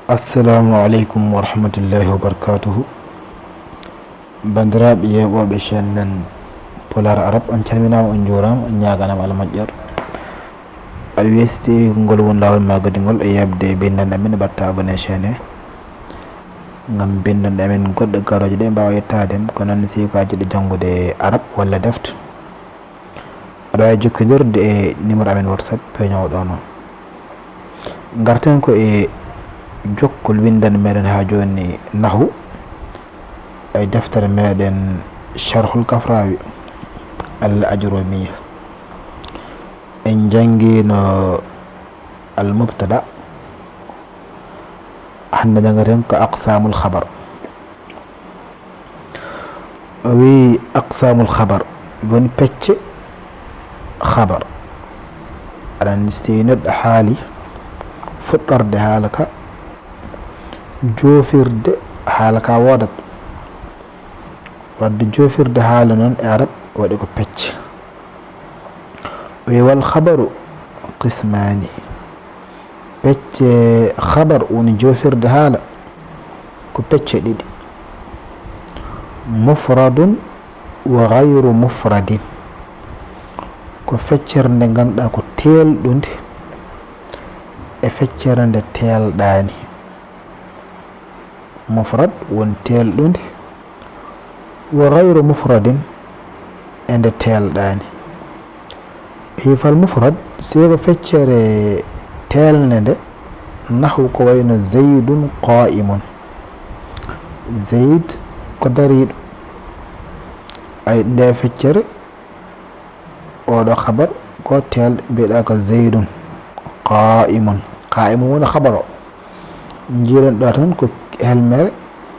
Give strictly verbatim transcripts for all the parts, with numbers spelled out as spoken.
Assalamu aleykum wa rahmatullahi wa barakatuhu. Banndiraaɓe yeeɓooɓe chaîne men Pulaar Arab, on calminaama, on njuuraama, on ñaaganaama Allah moƴƴere. Aɗa weesiti ngol woni laawol ma gadi ngol e yeɓde binndanɗe amen, mbaɗta abonné chaîne he ngam binndanɗe amen goɗɗe garooje ɗe mbaawa yettaade. Ko noon, si ko a jiɗɗo janngude Arab walla defte, aɗa waawi jokkondirde e numéro amen WhatsApp peeñoowo ɗo noon. Ngarten ko e jokkol winndannde meɗen haa jooni, nahu, e deftere meɗen Sharhul Kafrawi al Ajrumi. En njanngiino al mubtada, hannde njanngaten ko aqsamul khabar. O wiyi aqsamul khabar woni pecce khabar. Aɗa anndi, so tawii neɗɗo haali, fuɗɗorde haala ka, joofirde haala ka woodat. Wadde joofirde haala noon e Arab waɗi ko pecce. O wiyi wal khabaru qismaani. Pecce khabar woni joofirde haala ko pecce ɗiɗi. Mufradun wa ghayru mufradin. Ko feccere nde ngannduɗaa ko teelɗunde e feccere nde teelɗaani. Mufrad woni teelɗunde, wa ghayru mufradin e nde teelɗaani. E fal mufrad, si ko feccere teelnde nde, nahu ko wayno Zaydun qa'imun. Zayd ko dariiɗo. Ay, nde feccere, oɗo khabar ko teelɗo, mbiyeɗaa ko Zaydun qa'imun. Qa'imun woni khabar o. Njiiɗen ɗo tan ko helmere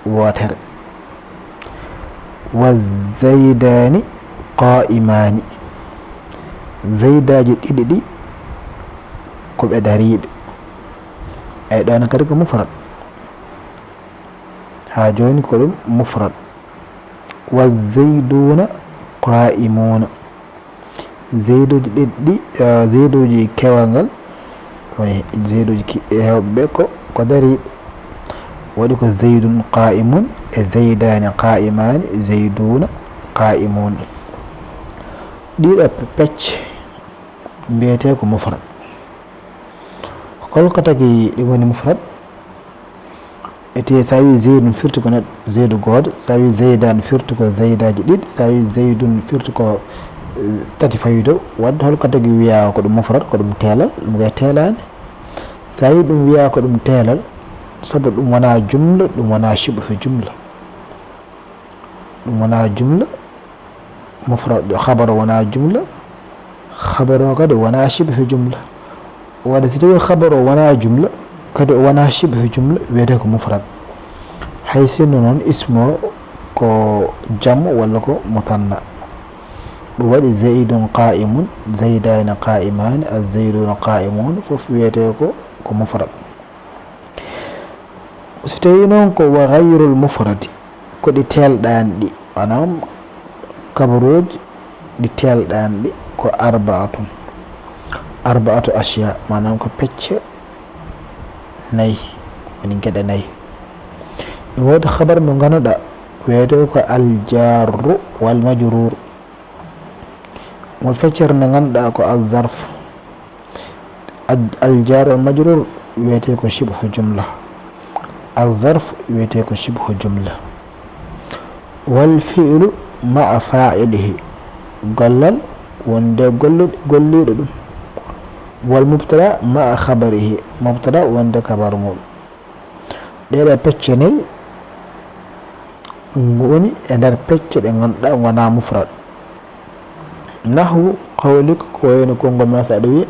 wootere. Wa Zaydani qa'imani. Zaydaaji ɗiɗi ɗi ko ɓe dariiɓe. Ay, ɗon kadi ko mufrad. Haa jooni ko ɗum mufrad. Wa Zayduna qa'imuna. Zayduuji ɗiɗi, eh, zayduuji kewal ngal, woni zayduuji ki-, heewɓe ɓe ko, ko dariiɓe. Waɗi ko Zaydun qa'imun e Zaydani qa'imani, Zayduna qa'imun. Ɗiɗo pe-, pecce mbiyetee ko mufrad. Hol ko tagi ɗi ngoni mufrad? Ete, so a wii Zaydun firti ko neɗɗo, Zaydu gooto. So a wii Zaydan firti ko Zaydaaji ɗiɗi. So a wii Zaydun firti ko, eh, tati fawi dow. Wadde hol ko tagi wiyaa ko ɗum mufrad, ko ɗum teelal, ɗum kay teelaani. So a wii ɗum wiyaa ko ɗum teelal, sabu ɗum wonaa jumla, ɗum wonaa shibhu jumla. Ɗum wonaa jumla, mufrad, khabar o wonaa jumla, khabar o kadi wonaa shibhu jumla. Wadde si tawii khabar o wonaa jumla, kadi o wonaa shibhu jumla, wiyetee ko mufrad. Hay sinno noon ismu o ko jam'u walla ko muthanna. Ɗum waɗi Zaydun qa'imun, Zaydani qa'imani, az-Zayduna qa'imun, fof wiyetee ko, ko mufrad. So tawii noon ko wa ghayrul mufradi, ko ɗi teelɗaani ɗi, maanaam khabaruuji ɗi teelɗaani ɗi ko arba'atun, arba'atu ashya, maanaam ko pecce nayi, woni geɗe nayi. Ina woodi khabar mo ngannduɗaa wiyetee ko al-jarru wal majruur. Ngol feccere nde ngannduɗaa ko al-zarf. Al-, al-jar wal majrur wiyetee ko shibhu jumla. Al-zarf wiyetee ko shibhu jumla. Wal fi'lu ma'a fa'ilihi. Gollal wonde gollu-, golliiɗo ɗum. Wal mubtada ma'a khabarihi. Mubtada wonde khabar mum. Ɗeɗe pecce nayi ngoni e nder pecce ɗe ngannduɗaa ngonaa mufrad. Nahwu qawlika, ko wayno konngol ma so aɗa wiya,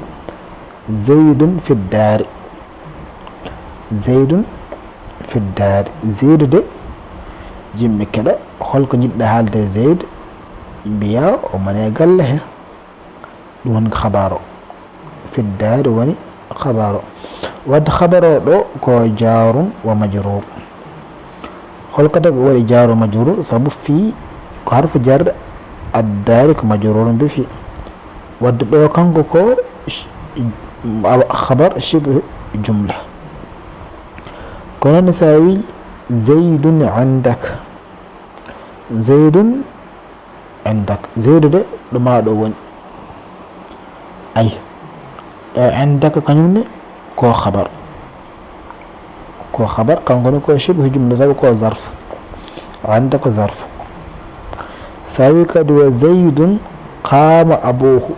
"Zaydun fi daari." Zaydun fi daari. Zaydu de, yimɓe keɗa, hol ko njiɗɗa haalde e Zaydu? Mbiya, "O mone galle he." Ɗum woni ko khabar o. Fi daari woni khabar o. Wadde khabar o ɗo ko jarun wa majrur. Hol ko tagi o waɗi jarun majrur? Sabu fii ko harfu jarri, ad-daari ko majrurun bi fii. Wadde ɗo kanko ko sh-, a-, khabar shibh jumla. Kono ni so a wi: "Zaydun indaka." Zaydun indaka. Zaydu de ɗo maa ɗo woni. Ay. Ɗo indaka kañum ne ko khabar. Ko khabar, kanko ne ko shibhu jumla, sabu ko zarf. Indaka ko zarf. So a wi kadi: "Wa Zaydun qama abuhu."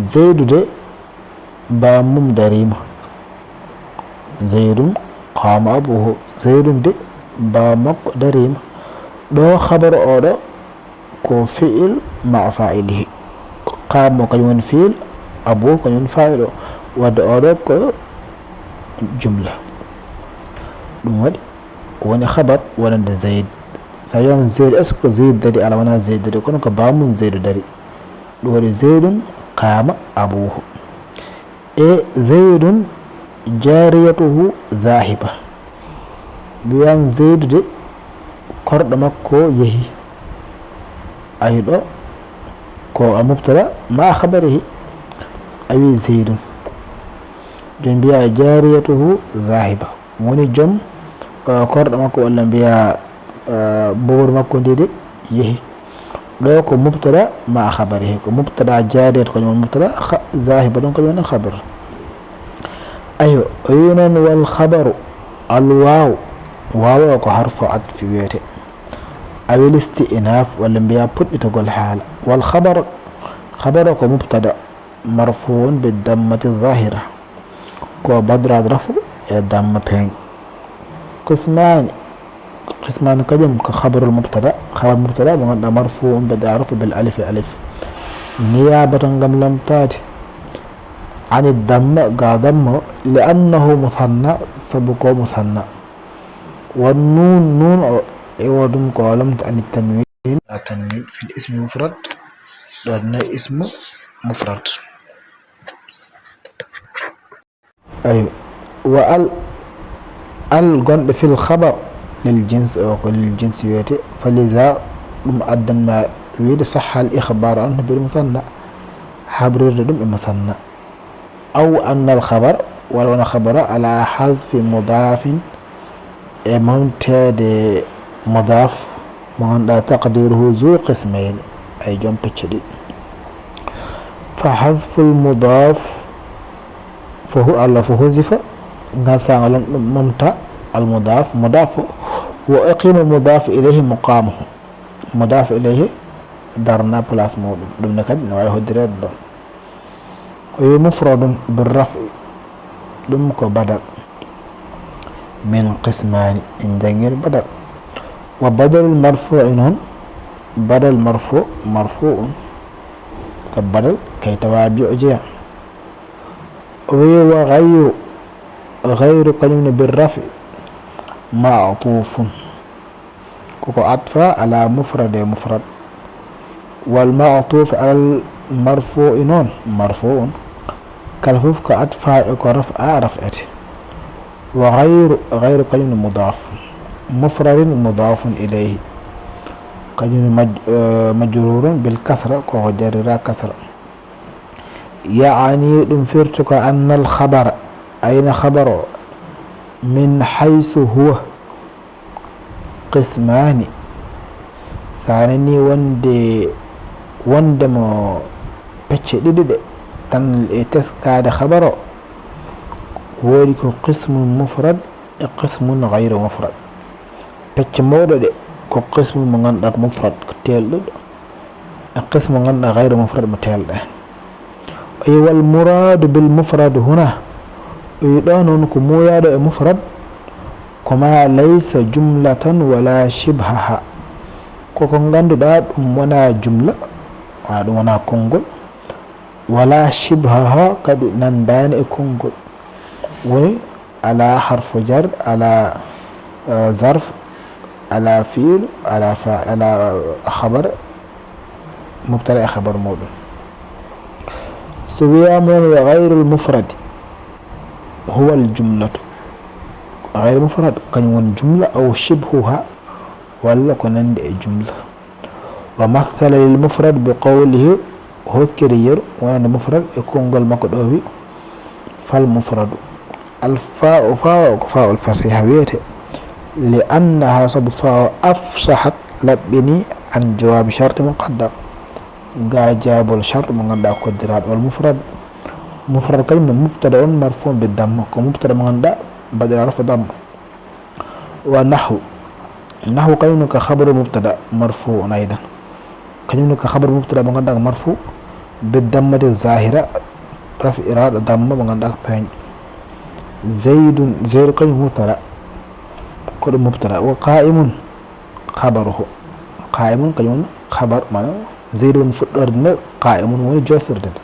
Zaydu de, baamum dariima. "Zaydun qama abuhu." Zaydun de, baamum makko dariima. Ɗo khabar oɗo ko fi'il ma'a fa'ilihi. Qama o kañum woni fi'il, abuhu kañum woni fa'il o. Wadde oɗo ko jumla. Ɗum waɗi woni khabar wonande Zayd. So a wiyaama Zayd, est-ce que Zayd dari? Alaa, wonaa Zayd dari, kono ko baamum Zaydu dari. Ɗum waɗi Zaydun qama abuhu. E Zaydun jariyatuhu zahiba. Mbiyan Zaydu de, korɗo makko yehi. Ay ɗo, ko a mubtada ma'a khabarihi. A wi Zaydun. Jooni mbiya jariyatuhu zahiba. Woni joom, eh, korɗo makko, walla mbiya, eh, mbowri makko ndi de yehi. Ɗo ko mubtada ma'a khabarihi. Ko mubtada jariyat ko woni mubtada, kha-, zahiba ɗum ko woni khabar. Ayo, o wi noon wal khabaru, al waaw. Waaw o ko harfu atfi wiyete. Awil isti'naf, walla mbiya puɗɗitagol haala. Wal khabar, khabar o ko mubtada. Marfu'un bi dammati zahira. Ko badra rafu e damma peeñ. Qismani. Qismani kañum ko khabarul mubtada. Khabar mubtada mo ganduɗa marfu'un bi rafu bil alif, alif. Niyabatan ngam lamtaade. Ani damma, ga damma o, li annahu musanna, sabu ko musanna. Wan nun, nun o, e wo ɗum ko lamta ani tanwin. A tanwin fil ismi mufrad. Ɗon ne ismu mufrad. Aywa. Wa al, al gonɗo fil khabar lil jins, o ko lil jins wiyete. Fa liza, ɗum addan ma wiide sahha al ikhbaru anhu bil musanna. Habrirde ɗum e musanna. Aw anna al khabar, walla wona khabara, ala hazfi mudafin, e mawteede mudaf, mo ganduɗa taqdiruhu zu qismayn, ay joom pecce ɗiɗi. Fa hazful mudaf, fa hu-, alla fa huzifa, ngasangol on ɗum momta al mudaf, mudaf, wa uqima mudaf ilayhi muqamuhu. Mudaf ilayhi darna place muɗum, ɗum ne kadi ne wawi hoddireede ɗon. O wi mufradun bir raf'i, ɗum ko badal. Min qismani, en jangir badal. Wa badalul marfu'i noon, badal marfu, marfu'un. Sabu badal kay tawa bi o jeya. O wi wa ghayru, ghayru kañum ne bir raf'i, ma'tufun. Koko atfa ala mufrad e mufrad. Wal ma'tuf alal marfu'i noon, marfu'un. Kala fof ko atfa e ko raf'a, raf'ete. Wa ghayru, ghayru kañum ne mudaf. Mufradin mudafun ilayhi. Kañum ne maj-, eh, majrurun bil kasra, koko jarrira kasra. Ya'ani, ɗum firti ko annal khabara, ayna khabar o, min haythu huwa qismani, sa nani wonde, wonde mo pecce ɗiɗi ɗe, tan e teskaade khabar o, woodi ko qismun mufrad e qismun ghayru mufrad. Pecce mawɗo ɗe ko qismu mo ganduɗa ko mufrad, ko teelɗuɗo, e qismu mo ganduɗa ghayru mufrad mo teelɗa. O wi wal muradu bil mufrad huna, o wi ɗo noon ko muuyaaɗo e mufrad, ko ma laysa jumlatan wala shibhaha, koko ganduɗa ɗum wona jumla, wala ɗum wona konngol, wala shibhaha, kadi nandaani e konngol. Woni ala harfu jar, ala, eh, zarf, ala fi'il, ala fa-, ala, eh, khabar, mubtada e khabar muɗum. So wiyaama noon wa ghayrul mufrad huwa al jumlatu. Ghayru mufrad kañum woni jumla, aw shibhuha, walla ko nandi e jumla. Wa mathala lil mufrad bi qawlihi, hokkiri yeru wonande mufrad e konngol makko ɗo wi, fal mufradu. Alfa'u, fa'u ko fa'ul fasiha wiyete. Li annaha, sabu fa'u afsahat, laɓɓini, an jawaabi sharti muqaddar. Ga jaabol sharti mo ngannduɗaa koddiraaɗo wal mufrad. Mufrad kañum no mubtada on marfu bi damma, ko mubtada mo ngannduɗaa mbaɗiraa rafu damma. Wa nahwu. Nahwu kañum no ka khabaru mubtada marfu on aydan. Kañum no ka khabaru mubtada mo ngannduɗaa ko marfu bi dammati zahira, raf'iraaɗo damma mo ngannduɗaa ko peeñɗo. Zaydun, Zaydu kañum mubtada, ko ɗum mubtada. Wa qa'imun khabaruhu. Qa'imun kañum woni khabar, maanaam Zaydu woni fuɗɗorde nde, qa'imun woni joofirde nde.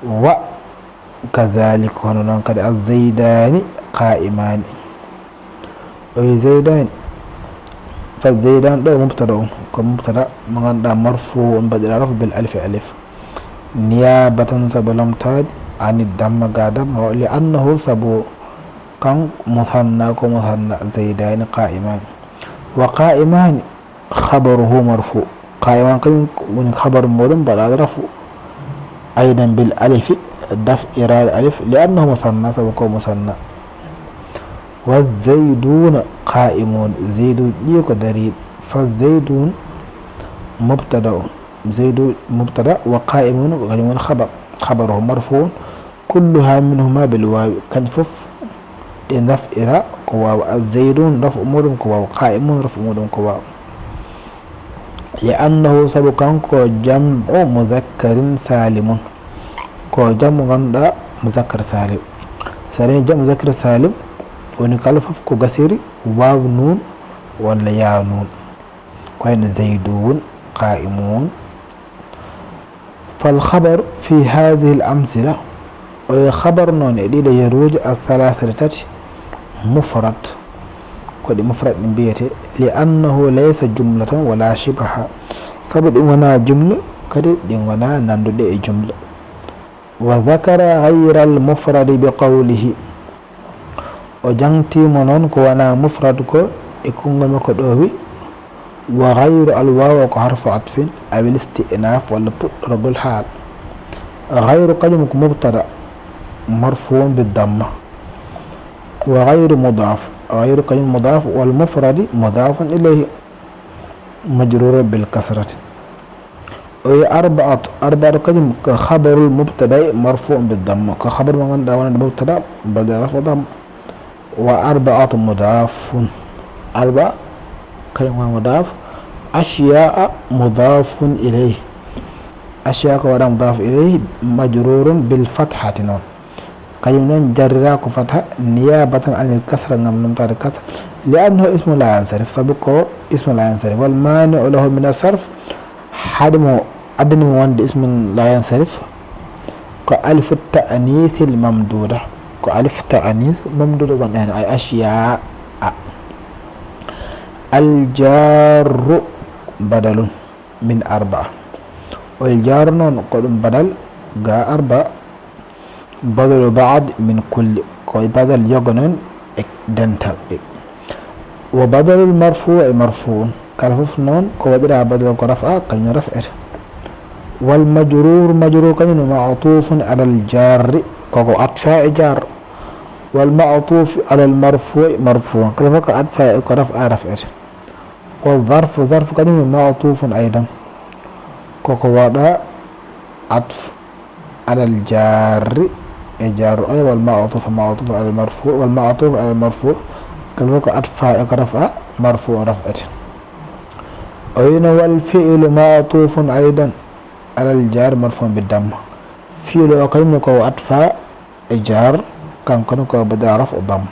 Wa kazalika, hono noon kadi, az-zaydani qa'imani. O wi zaydani. Fa zaydani ɗo mubtada on, ko mubtada mo ngannduɗaa marfu on mbaɗiraa rafu bil alif, alif. Niyabatan, sabu lomtaade, ani damma ga damma, li annahu, sabu kan musanna ko musanna, zaydani qa'imani. Wa qa'imani khabaruhu marfu. Qa'iman kañum woni khabar muɗum mbaɗaɗo rafu. Aydan bil alifi, daf'iraade alif, li annahu musanna, sabu ko musanna. Wa zayduna qa'imun, Zaydu ɗi ko dariiɗi. Fa zaydun mubtada on. Zaydu mubtada, wa qa'imun ko kañum woni khabar. Khabaruhu marfu'un. Kulluha minhuma bil wawi, kañum fof ɗe daf'ira ko waaw. Az-zaydun rafu muɗum ko waaw, qa'imun rafu muɗum ko waaw. Li annahu, sabu kanko jam'u muzakkarin salimun, ko jam'u ngannduɗaa muzakkar salim. So a reni jam'u muzakkar salim, woni kala fof ko gasiri waaw nuun walla yaa nuun. Ko wayno zaydun, qa'imun. Fal khabar fi hadhihi al amsila, o wi khabar noon e ɗiɗo yeruuji, al thalathati tati, mufrad. Ko ɗi mufrad ɗi mbiyete, li annahu laysa jumlatan wala shibha. Sabu ɗi ngonaa jumla, kadi ɗi ngonaa nannduɗe e jumla. Wa dhakara ghayra al mufradi bi qawlihi. O jangtiima noon ko wonaa mufrad ko e konngol makko ɗo wi, wa ghayru, al waaw ko harfu atfin, aw al isti'naf walla puɗɗorgol haal. Ghayru kañum ko mubtada, marfuun bi damma. Wa ghayru mudaaf, ghayru kañum mudaaf, wal mufradi mudaafun ilayhi, majruurun bil kasrati. O wi arba'atu, arba'atu kañum ko khabarul mubtada'i marfu'un bi damma, ko khabar mo ngannduɗaa wonande mubtada, mbaɗiraa rafu damma. Wa arba'atu mudaafun, arba'a kañum ko mudaaf, ashya'a mudaafun ilayhi, ashya'a ko waɗaa mudaaf ilayhi, majruurun bil fathati noon. Kañum noon jarriraa ko fatha, niyabatan anil kasra, ngam lomtaade kasra, li annahu ismun la yansarif, sabu ko ismun la yansarif, wal mani'u lahu min as-sarf, haɗi mo, addani mo wonde ismun la yansarif, ko alifu ta'nisil mamduda, ko alif ta'nis mamduda gonɗo heen, ay ashya'a. Al jarru badalun min arba'a, o jarru noon ko ɗum badal ga arba'a. Badalu ba'd min kulli, ko badal yoga noon e dental. Wa badalul marfu'i marfu'un, kala fof noon ko waɗiraa badal ko raf'a, kañum raf'ete. Wal majruur, majruur kañum ma'tufun alal jarri, koko atfa e jar. Wal ma'tuf alal marfu'i marfu'un, kala fof ko atfa e ko raf'a raf'ete. Wa zarfu, zarfu kañum ma'tufun aydan, koko waɗaa atf alal jarri e jarru, ay wal ma'tuf ma'tuf alal marfu, wal ma'tuf alal marfu, kala fof ko atfa e ko raf'a, marfu o raf'ete. O wino wal fi'lu ma'tufun aydan alal jarri marfuun bi damma. Fi'lu o kañum ko atfa e jar, kanko ne ko badal raf'u damma.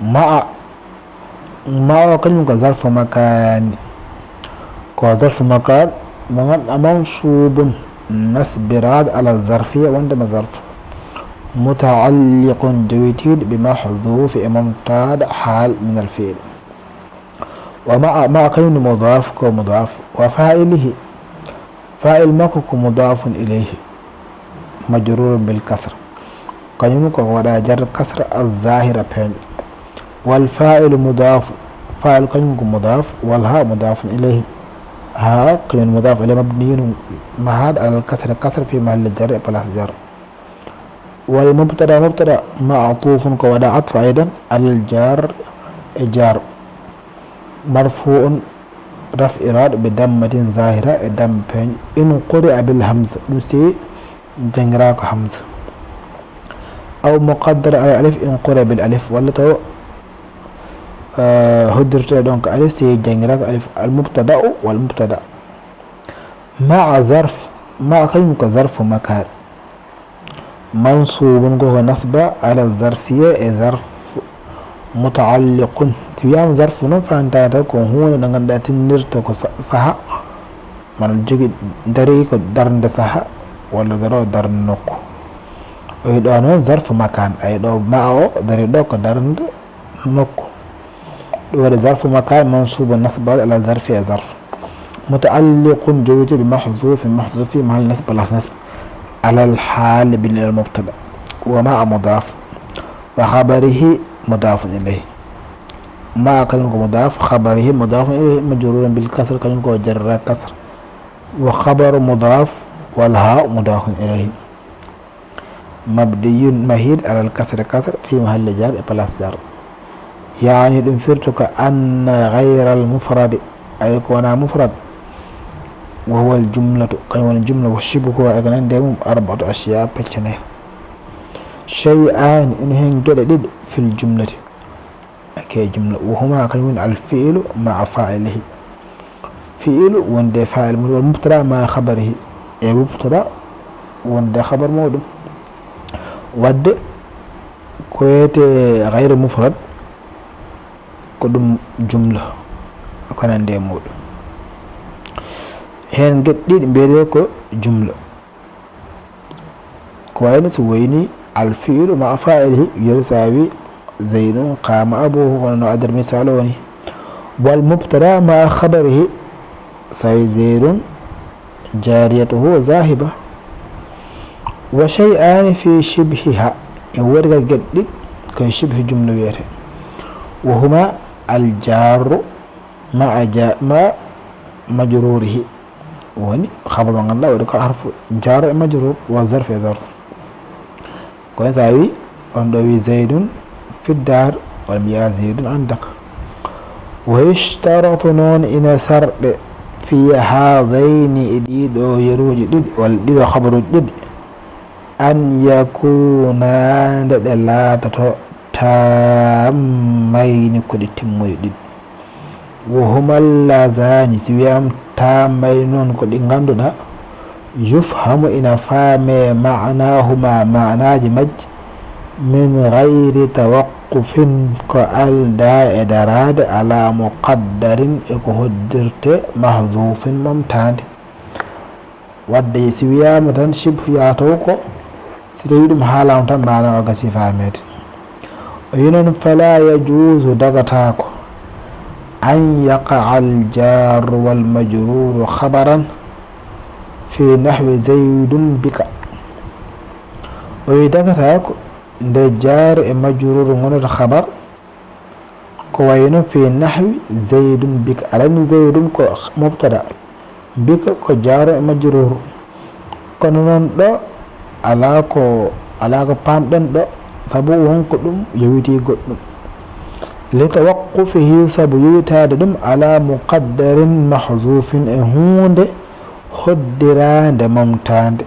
Ma'a, ma'a o kañum ko zarfu makaani. Ko zarfu makaan, mo ngannduɗaa mansuubun, nasbiraade ala zarfiya, wonde ma zarfu. Muta'alliqun, jowitiiɗo, bi mahzuufi, e momtaade haal min al fi'l. Wa ma'a, ma'a kañum ne mudaaf, ko mudaaf. Wa faa'ilihi, faa'il makko ko mudaafun ilayhi, majruurun bil kasra. Kañum ko waɗaa jar kasra az-zaahira peeñɗo. Wal faa'ilu mudaafu, faa'il kañum ko mudaaf, wal haa mudaafun ilayhi. Haa kañum mudaaf ilayhi mabniyun mahaad alal kasri, kasra fi mahalli jarri e place jar. Wal mubtada, mubtada ma'tufun ko waɗa atfu aydan alal jar e jar. Marfu'un raf'iraaɗo bi dammatin zahira e dam peeñ. In quri'a bil hamza, ɗum si janngiraa ko hamza. Aw muqaddar ala alif in quri'a bil alif, walla taw hoddirte ɗon ko alif si janngiraa ko alif. Al mubtada'u wal mubtada. Ma'a zarf, ma'a kañum ko zarfu makan. Mansubun ko ko nasba ala zarfiya e zarf muta'alliqun. Si wiyaama zarfu noon fantata ko huunde nde ngannduɗaa tinnirta ko sa- saha, mana jogi darii ko darnde saha walla daro darnde nokku. O wi ɗo noon zarfu makan, ay ɗo ma'a o darii ɗo ko darnde nokku. Ɗum waɗi zarfu makan mansubu nasba ala zarfi e zarf. Muta'alliqun jowiti bi mahzufin mahzufi mahal nasb place nasb. Alal hali bin al mubtada. Wa ma'a mudaf. Wa khabarihi mudafun ilayhi. Ma'a kañum ko mudaf, khabarihi mudafun ilayhi majrurun bil kasr kañum ko jarra kasr. Wa khabaru mudaf wal ha mudafun ilayhi. Mabniyun mahid alal kasri kasr fi mahalli jar e place jar. Yaani ɗum firti ko anna ghayral mufradi, ay ko wona mufrad. Wa huwa al jumlatu, kañum woni jumla, wa shibhu e ko nandi e mum arba'atu ashya pecce nayi. Shay'ani ina heen geɗe ɗiɗi fil jumlati. Ke jumla. Wa huma kañum woni al fi'lu ma'a fa'ilihi. Fi'lu wonde fa'il mum wal mubtada ma'a khabarihi. E mubtada wonde khabar muɗum. Wadde ko wiyete ghayru mufrad ko ɗum jumla ko nandi e muɗum. Heen geɗe ɗiɗi mbiyete ko jumla. Ko wayno so wayni al fi'lu ma'a fa'ilihi, wiyata so a wi Zaydun qama abuhu, kono no adder misal o woni. Wal mubtada ma'a khabarihi, so a wi Zaydun jariyatuhu zahiba. Wa shay'ani fi shibhiha, e woodi ka geɗe ɗiɗi koye shibhi jumla wiyete. Wa huma al jarru ma'a ja-, ma'a majrurihi. Woni khabar mo ngannduɗaa waɗi ko harfu jar e majrur wa zarf e zarf. Ko so a wi on ɗo wi Zaydun fi dar, walla mbiya Zaydun indaka. Wa yushtaratu noon ina sarɗe fi haadayni e ɗiɗo yeruuji ɗiɗi, walla ɗiɗo khabaruuji ɗiɗi, an yakuna nde ɗe laatoto tammayni ko ɗe timmuɗe ɗiɗi. Wa huma allazani, si wiyaama tammayni noon ko ɗi ngannduɗaa, yufhamu ina faame ma'nahuma ma'naaji majji min ghayri tawaqqufin ko aldaa e daraade ala muqaddarin e ko hoddirte mahzufin momtaande. Wadde si wiyaama tan shibhu yaatow ko, si tawi ɗum haalaama tan maana o gasi faameede. O wi noon, fala yajuuzu dagataako, an yaqa al jarru wal majruru khabaran fi nahwi zaydun bika. O wi dagataako nde jar e majruru ngonata khabar, ko wayno fi nahwi zaydun bika, alani zaydun ko mubtada, bika ko jar e majrur. Kono noon ɗo alaa ko, alaa ko paamɗen ɗo, sabu wonko ɗum yowitii goɗɗum. Li tawaqqufihi, sabu yowitaade ɗum ala muqaddarin mahzufin e huunde hoddiraande momtaande.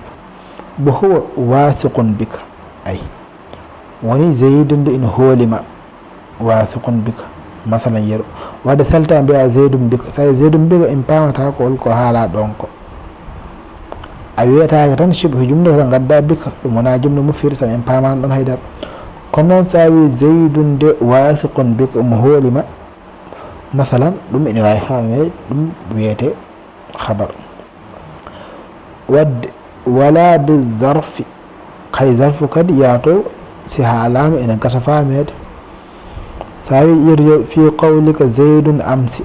Bo huwa wasiqun bika. Ay. Woni Zaydun de ina hooli ma. Wasiqun bika. Masalan, yeru. Wadde salta mbiya Zaydun bika. Sa zaydun bika en paamata ko hol ko haala ɗon ko. A wiyataake tan shibhu jumla ko ngadda bika. Ɗum wona jumla mufid sabu en paamani ɗon haydara. Kono noon sa wi Zaydun de wasiqun bika, omo hooli ma. Masalan, ɗum ina waawi faamee, ɗum wiyete khabar. Wadde, wala bi zarfi, kay zarfu kadi yaato si haalaama ina gasa faameede. Sa wi irjo fi qawlika zaydun amsi,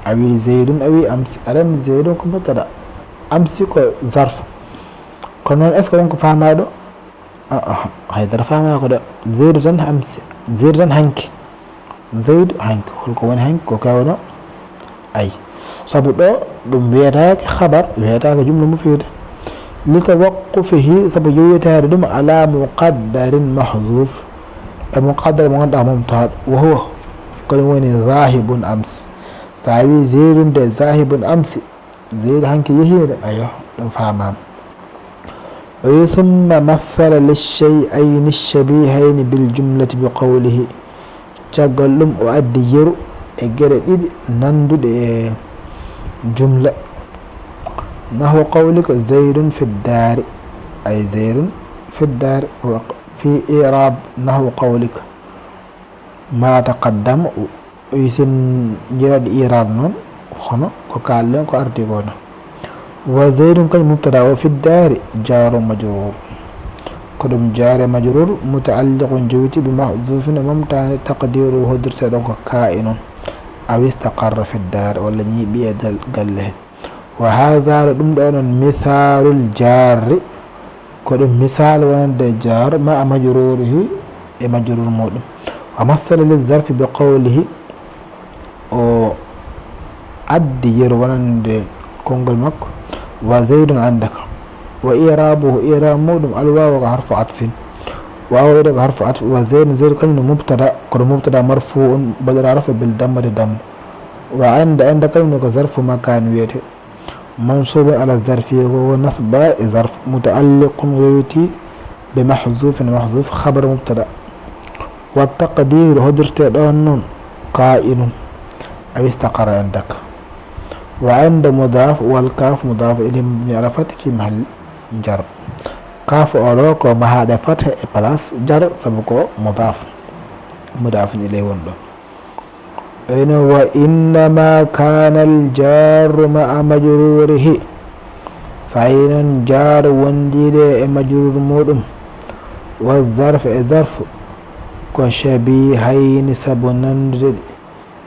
a wi zaydun, a wi amsi, aɗa anndi zaydun ko mubtada, amsi ko zarfu. Kono noon, est-ce que wonko faamaaɗo? Aa, haydara faamaako de. Zaydu tan amsi, Zaydu tan hanki. Zaydu hanki, holko woni hanki? Ko kawno? Ay. Sabu ɗo ɗum wiyetaake khabar, wiyetaake jumla mufida. Li tawaqqufihi, sabu yowitaade ɗum, ala muqaddarin mahzuf, e muqaddar mo ngannduɗaa mumtaaɗo, wa huwa, kañum woni zahibun amsi. So a wi Zeydun de zahibun amsi, Zeydu hanki yehiino, ayo, ɗum faamaama. O wi, summa massala lishshay'ayni shabihayni bil jumlati bi qawlihi. Caggal ɗum o addi yeru e geɗe ɗiɗi nannduɗe e jumla. Nahwu qawlika Zaydun fi ddaari, ay Zaydun fi ddaari, wa fi i'raab nahwu qawlika ma taqaddama, o wi sen njiraɗi i'raab noon, hono ko kaalɗen ko ardi ko noon. Wa Zaydun kañum mubtada o fi ddaari jaaru majruur. Ko ɗum jaare majruur muta'alliqun jowiti bi mahzufin e momtaani taqdiiruhu hoddirteeɗo ko kaa'inun aw istaqarra fi ddaari walla ñiiɓi e dal-, galle he. Wa haadha ɗum ɗo noon misaalul jaarri ko ɗum misaal wonande jaar ma a majruurihi e majruur muɗum. Wa massala li zarfi bi qawlihi o addi yeru wonande konngol makko, wa Zaydun indaka. Wa i'raabuhu, i'raab muɗum, al waawu ko harfu atfin. Waawu ede ko harfu atf, wa Zaydun, Zaydu kañum no mubtada, kono mubtada marfu'un, baɗɗo rafa bil dammati damma. Wa inda, inda kañum no ko zarfu makaan wiyete. Mansuubun ala zarfi, ko nasba e zarf, muta'alliqun yowiti bi mahzufin, mahzuf khabar mubtada. Wa taqdiiru, hoddirteeɗo on noon, kaa'inun, aw istaqarra indaka. Wa inda mudaaf, wal kaaf mudaaf ilayhi mabni ala fathi fi mahalli jar. Kaaf o ɗo ko mahaaɗo fatha e place jar sabu ko mudaaf, mudaafun ilayhi won ɗo. Eno wa innama kaana al jaaru ma'a majruurihi. So a yi noon jaar wondiiɗe e majruur muɗum, wa zarf e zarf, ko shabihayni sabu nanndude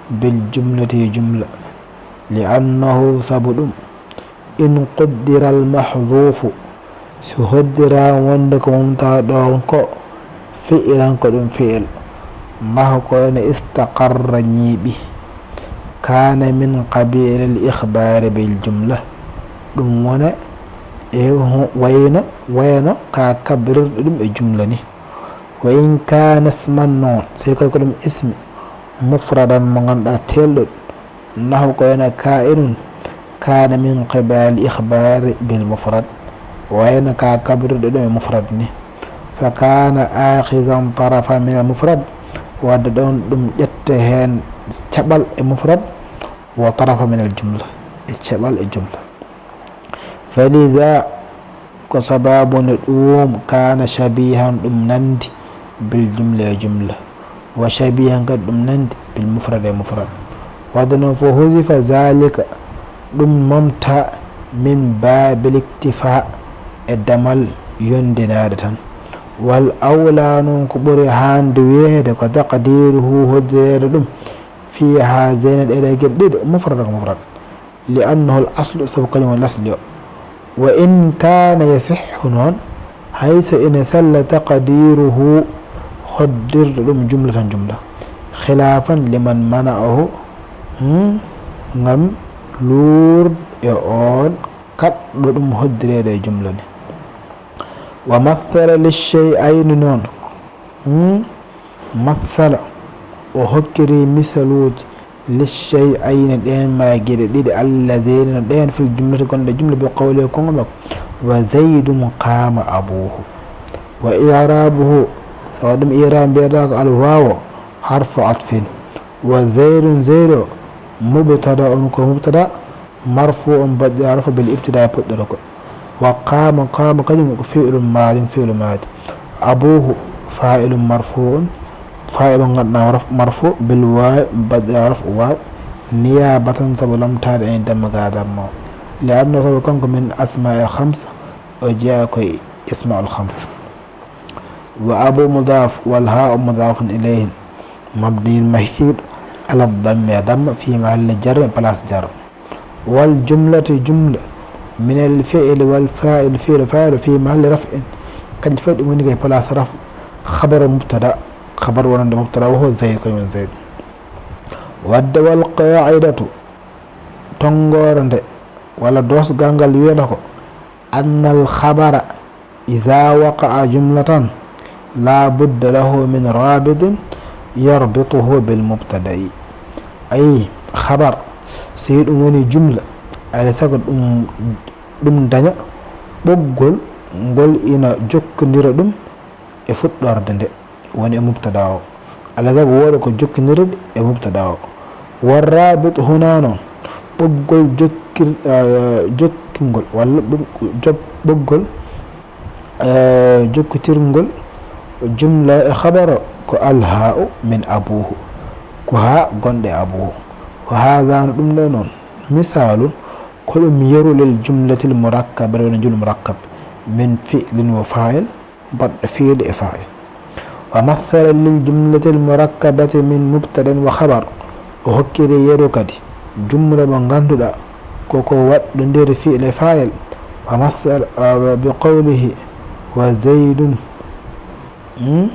bil jumlati e jumla. Li annahu sabu ɗum, in quddira al mahzuufu, so hoddiraama wonde ko mumtaaɗo on ko fi'ilan ko ɗum fi'il, maha ko ene istaqarra ñiiɓi, kaana min qabiili al ikhbaari bil jumla, ɗum wona e hu-, wayno, wayno ka kabrirɗo ɗum e jumla ni. Wa in kaana isman noon, so ko ɗum ismi, mufradan mo ngannduɗaa teelɗo, nahu ko wayno kaa'inun, kaana min qibaali ikhbaari bil mufrad, wayno ka kabrirɗo ɗum e mufrad ni. Fa kaana akhizan tarafa min al mufrad, wadde ɗoon ɗum ƴette heen caɓal e mufrad, wa tarafa min al jumla, e caɓal e jumla. Fa liza, ko sababu nde ɗum kaana shabihan ɗum nanndi bil jumla e jumla, wa shabihan kadi ɗum nanndi bil mufrad e mufrad. Wadde noon fo huzifa zalika ɗum momta min baabil iktifa e damal yondinaade tan. Wal awla noon ko ɓuri haande wiyeede ko taqdiruhu hoddireede ɗum fi haazayni ɗeɗe geɗe ɗiɗi mufrad ko mufrad. Li annahu al aslu, sabu kañum woni lasli o. Wa in kaana yasihhu noon, hay so ene sella taqdiruhu, hoddirde ɗum jumla tan jumla. Khilaafan liman mana'ahu, hmm, ngam luurde on kaɗɗo ɗum hoddireede e jumla ni. Wa mathala li shay'ayni noon, hmm, mathala, o hokkiri misaluuji, li shay'ayni ɗeen ma geɗe ɗiɗi, alladhayni no ɗeen fil jumlati gonɗe jumla bi qawli konngol makko, wa zaydun qaama abuhu. Wa i'rabuhu, sawa ɗum i'rab mbiyata ko al wawo harfu atfin. Wa zaydun zaydo mubtada on ko mubtada, marfu'un baɗɗo rafa bil ibtida'i puɗɗorgo. Wa qaama, qaama kañum ko fi'lun maadin, fi'lu maadi. Abuhu fa'ilun marfu'un, fa'ilun ganduɗa marfu bil wawi baɗɗo rafa waw. Niyabatan sabu lamtaade en damma ga damma. Li anna sabu kanko min asma'il khamsa o jeya koye isma'ul khams. Wa abu mudaf wal ha'u mudafun ilayhi mabniyun mahiɗo ala dammi e damma fi mahalli jarri place jarri. Wal jumlatu jumla min al fi'li wal fa'il fi'lu fa'il fi mahalli raf'in. Kanƴe fof ɗum woni koye place raf. Khabaru mubtada, khabar wonande mubtada wo zayd kañum woni zayd. Wadde wal qa'idatu tongore nde walla dosgal ngal wiyata ko أن الخبر إذا وقع جملة لا بد له من رابط يربطه بالمبتدأ. Ayi, khabar, si ɗum woni jumla, alaa e sago ɗum, ɗum daña ɓoggol ngol ina jokkondira ɗum e fuɗɗorde nde, woni e mubtada o. Alaa e sago wooda ko jokkondiri e mubtada o. والرابط هنا noon, ɓoggol jokkir-, eh, jokkingol, walla ɓog-, jok-, ɓoggol, eh, jokkitirngol jumla e khabar o ko الهاء من أبوه, ko haa gonɗo e أبوه. وهذا no ɗum ɗo noon, مثال, ko ɗum yeru, للجملة المركبة, woni jumla murakkab, من فعل وفاعل, baɗɗo fi'il e faa'il. ومثل للجملة المركبة من مبتدأ وخبر, o hokkiri yeru kadi jumla mo ngannduɗaa ko ko waɗɗondiri fi'il e faa'il. ومثل, eh, بقوله: وزيد, hmm,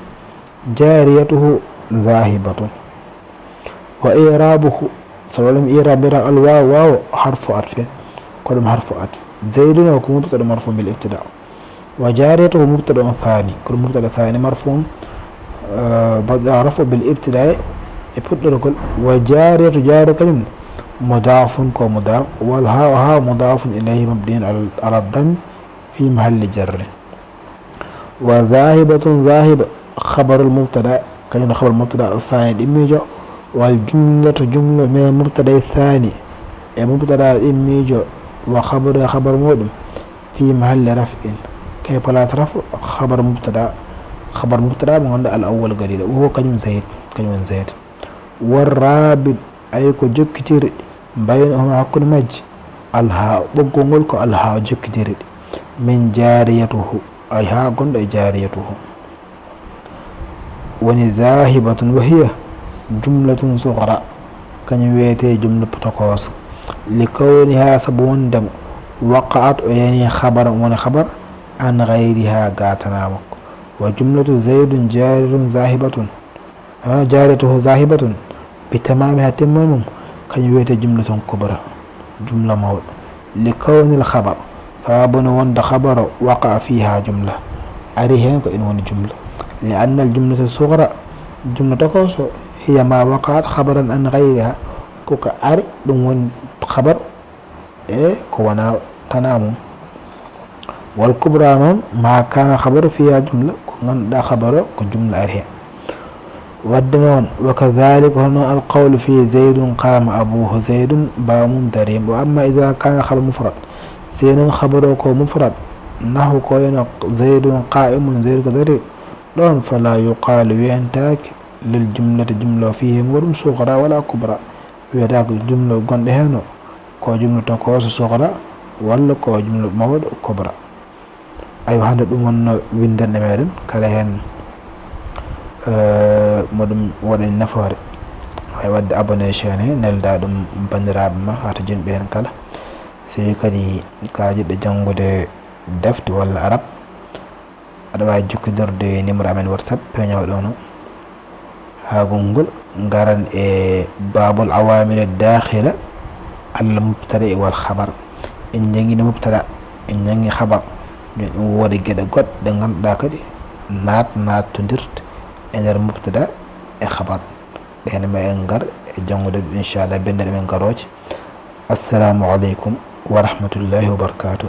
جاريته ذاهبة. وإعرابه, so waɗi ɗum i'raab, mbiyata الواو, waaw o harfu atfin, ko ɗum harfu atf. زيد o ko mubtada marfu bil ibtida. وجاريته مبتدأ ثاني, ko ɗum mubtada thani marfu, eh, baɗɗo rafu bil ibtida e puɗɗorgol. وجاريته, jaariya kañum, مضاف, ko mudaf. والهاء, haa, مضاف إليه مبني على, على الضم في محل جر. وذاهبة, ذاهبة خبر المبتدأ, kañum khabar mubtada الثاني ɗimmiijo. والجملة, jumla من المبتدأ الثاني, e mubtada ɗimmiijo, وخبر, khabar muɗum, في محل رفع, ko e place rafu, khabar mubtada, khabar mubtada mo ngannduɗaa الأول gadiiɗo, وهو, kañum زيد, kañum woni زيد. والرابط, ayi ko jokkitiri, بينهما, hakkunde majji, الهاء, ɓoggol ngol ko الهاء jokkitiri ɗi, من جاريته, ayi haa gonɗo e جاريته. Woni ذاهبة, وهي جملة صغرى, kañum wiyetee jumla tokooso, لكونها, sabu wonde mo, وقعت, o yani خبرا, woni khabar, عن غيرها, ga tanaa makko. وجملة زيد جارية ذاهبة, ah, جاريته ذاهبة بتمامها, timmol mum, kañum wiyetee جملة كبرى, jumla mawɗo. لكون الخبر, sabu no wonde khabar o, وقع فيها جملة, ari heen ko ina woni jumla. لأن الجملة الصغرى, jumla tokooso, هي ما وقعت خبرا عن غيرها, ko ko ari, ɗum woni khabar e ko wonaa tanaa mum. والكبرى noon, ما كان الخبر فيها جملة, ko ngannduɗaa khabar o ko jumla ari heen. Waɗde noon, وكذلك, hono noon, القول في زيد قام أبوه, Zaydun, baaba mum dariima. وأما إذا كان الخبر مفرد, si noon khabar o ko mufrad, نحو ko wayno زيد قائم, Zaydu ko dariiɗo, ɗoon, فلا يقال, wiyetaake, للجملة, jumla o, فيه, mo ɗum, صغرى ولا كبرى, wiyetaake jumla gonɗo heen o ko jumla tokooso, صغرى, walla ko jumla mawɗo, كبرى. Aywa, hannde ɗum wonnoo winndannde meɗen, kala heen, eh, mo ɗum waɗani nafoore, waawi waɗde abonné chaîne he, nelda ɗum banndiraaɓe ma, haa to jinɓe heen kala. So tawii kadi ko a jiɗɗo janngude defte walla arab, aɗa waawi jokkondirde e numéro amen WhatsApp, peeñoowo ɗo no. Haa konngol ngaran e باب العوامل الداخلة على المبتدأ والخبر. En njanngiino mubtada, en njanngi khabar. Jooni ɗum woodi geɗe goɗɗe ɗe ngannduɗaa kadi naat-, naattondirta e nder mubtada e khabar. Ɗeen ma en ngar e janngude ɗum, inchallah, binndanɗe men garooje. Assalamu aleykum wa rahmatullahi wa barakatuh.